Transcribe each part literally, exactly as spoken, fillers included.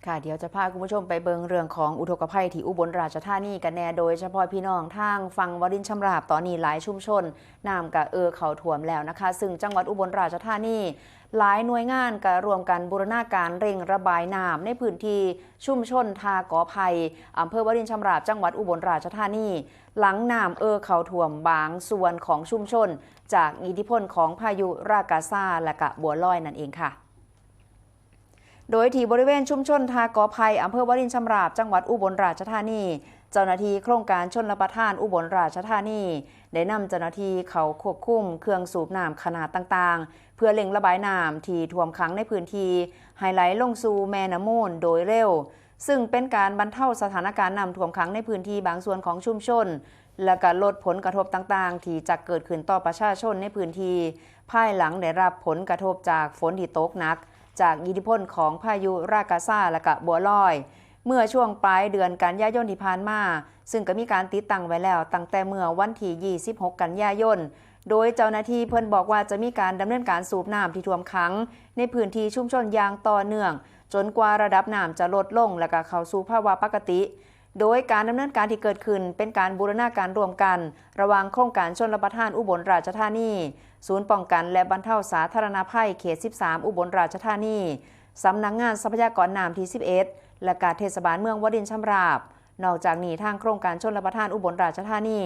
ค่ะ เดี๋ยวจะพาคุณผู้ชมไปเบิ่งเรื่องของอุทกภัยที่อุบลราชธานีกันแน่ โดยเฉพาะพี่น้องทางฝั่งวารินชำราบ ตอนนี้หลายชุมชนน้ำกะเอ่อเข้าท่วมแล้วนะคะ ซึ่งจังหวัดอุบลราชธานี หลายหน่วยงานกะร่วมกันบูรณาการเร่งระบายน้ำในพื้นที่ชุมชนท่ากอไผ่ อำเภอวารินชำราบ จังหวัดอุบลราชธานี หลังน้ำเอ่อเข้าท่วมบางส่วนของชุมชน จากอิทธิพลของพายุรากาซาและกะบัวลอยนั่นเองค่ะ โดยที่บริเวณชุมชนท่ากอไผ่ อำเภอวารินชำราบ จังหวัดอุบลราชธานี เจ้าหน้าที่โครงการชลประทานอุบลราชธานี ได้นำเจ้าหน้าที่เข้าควบคุมเครื่องสูบน้ำขนาดต่างๆ เพื่อเร่งระบายน้ำที่ท่วมขังในพื้นที่ให้ไหลลงสู่แม่น้ำมูลโดยเร็ว ซึ่งเป็นการบรรเทาสถานการณ์น้ำท่วมขังในพื้นที่บางส่วนของชุมชน และก็ลดผลกระทบต่างๆ ที่จะเกิดขึ้นต่อประชาชนในพื้นที่ ภายหลังได้รับผลกระทบจากฝนที่ตกหนัก จากอิทธิพลของพายุรากาซาและกะบัวลอย เมื่อช่วงปลายเดือนกันยายนที่ผ่านมา ซึ่งก็มีการติดตั้งไว้แล้วตั้งแต่เมื่อวันที่ ยี่สิบหก กันยายน โดยเจ้าหน้าที่เพิ่นบอกว่าจะมีการดำเนินการสูบน้ำที่ท่วมขัง ในพื้นที่ชุมชนอย่างต่อเนื่อง จนกว่าระดับน้ำจะลดลง และก็เข้าสู่ภาวะปกติ โดยการดำเนินการที่เกิดขึ้นเป็นการบูรณาการร่วมกัน ระหว่างโครงการชลประทานอุบลราชธานี ศูนย์ป้องกันและบรรเทาสาธารณภัยเขต สิบสาม อุบลราชธานี สำนักงานทรัพยากรน้ำที่ สิบเอ็ด และกาเทศบาลเมืองวารินชำราบ นอกจากนี้ทางโครงการชลประทานอุบลราชธานี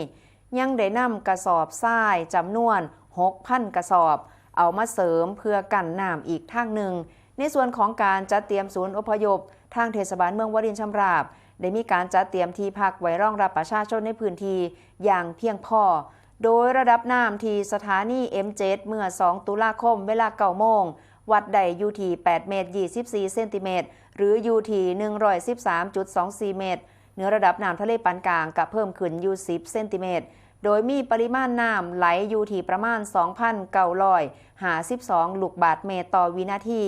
ยังได้นำกระสอบทรายจำนวน หกพัน กระสอบ เอามาเสริมเพื่อกั้นน้ำอีกทางหนึ่ง ในส่วนของการจัดเตรียมศูนย์อพยพ ทางเทศบาลเมืองวารินชำราบ ได้มีการจัดเตรียมที่พักไว้รองรับประชาชนในพื้นที่อย่างเพียงพอ โดยระดับน้ำที่สถานี เอ็มเจ็ด เมื่อ สอง ตุลาคม เวลา เก้า โมง วัดได้อยู่ที่ แปด เมตร ยี่สิบสี่ เซนติเมตร หรืออยู่ที่ หนึ่งร้อยสิบสามจุดสองสี่ เมตร เหนือระดับน้ำทะเลปานกลาง กะเพิ่มขึ้นอยู่ สิบ เซนติเมตร โดยมีปริมาณน้ำไหลอยู่ที่ประมาณ สองพันเก้าร้อยห้าสิบสอง ลูกบาศก์เมตรต่อวินาที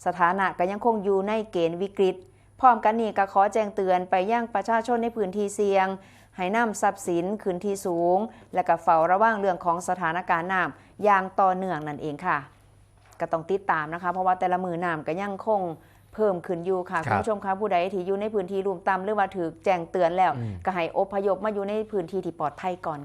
สถานะก็ยังคงอยู่ในเกณฑ์วิกฤต พร้อมกันนี้ก็ขอแจ้งเตือนไปยังประชาชนในพื้นที่เสี่ยง ให้นำทรัพย์สินขึ้นที่สูง และก็เฝ้าระวังเรื่องของสถานการณ์น้ำอย่างต่อเนื่องนั่นเองค่ะ ก็ต้องติดตามนะคะ เพราะว่าแต่ละมื้อน้ำก็ยังคงเพิ่มขึ้นอยู่ค่ะ ครับ คุณผู้ชมคะ ผู้ใดที่อยู่ในพื้นที่ลุ่มต่ำหรือว่าถือแจ้งเตือนแล้ว อืม ก็ให้อพยพมาอยู่ในพื้นที่ที่ปลอดภัยก่อนค่ะ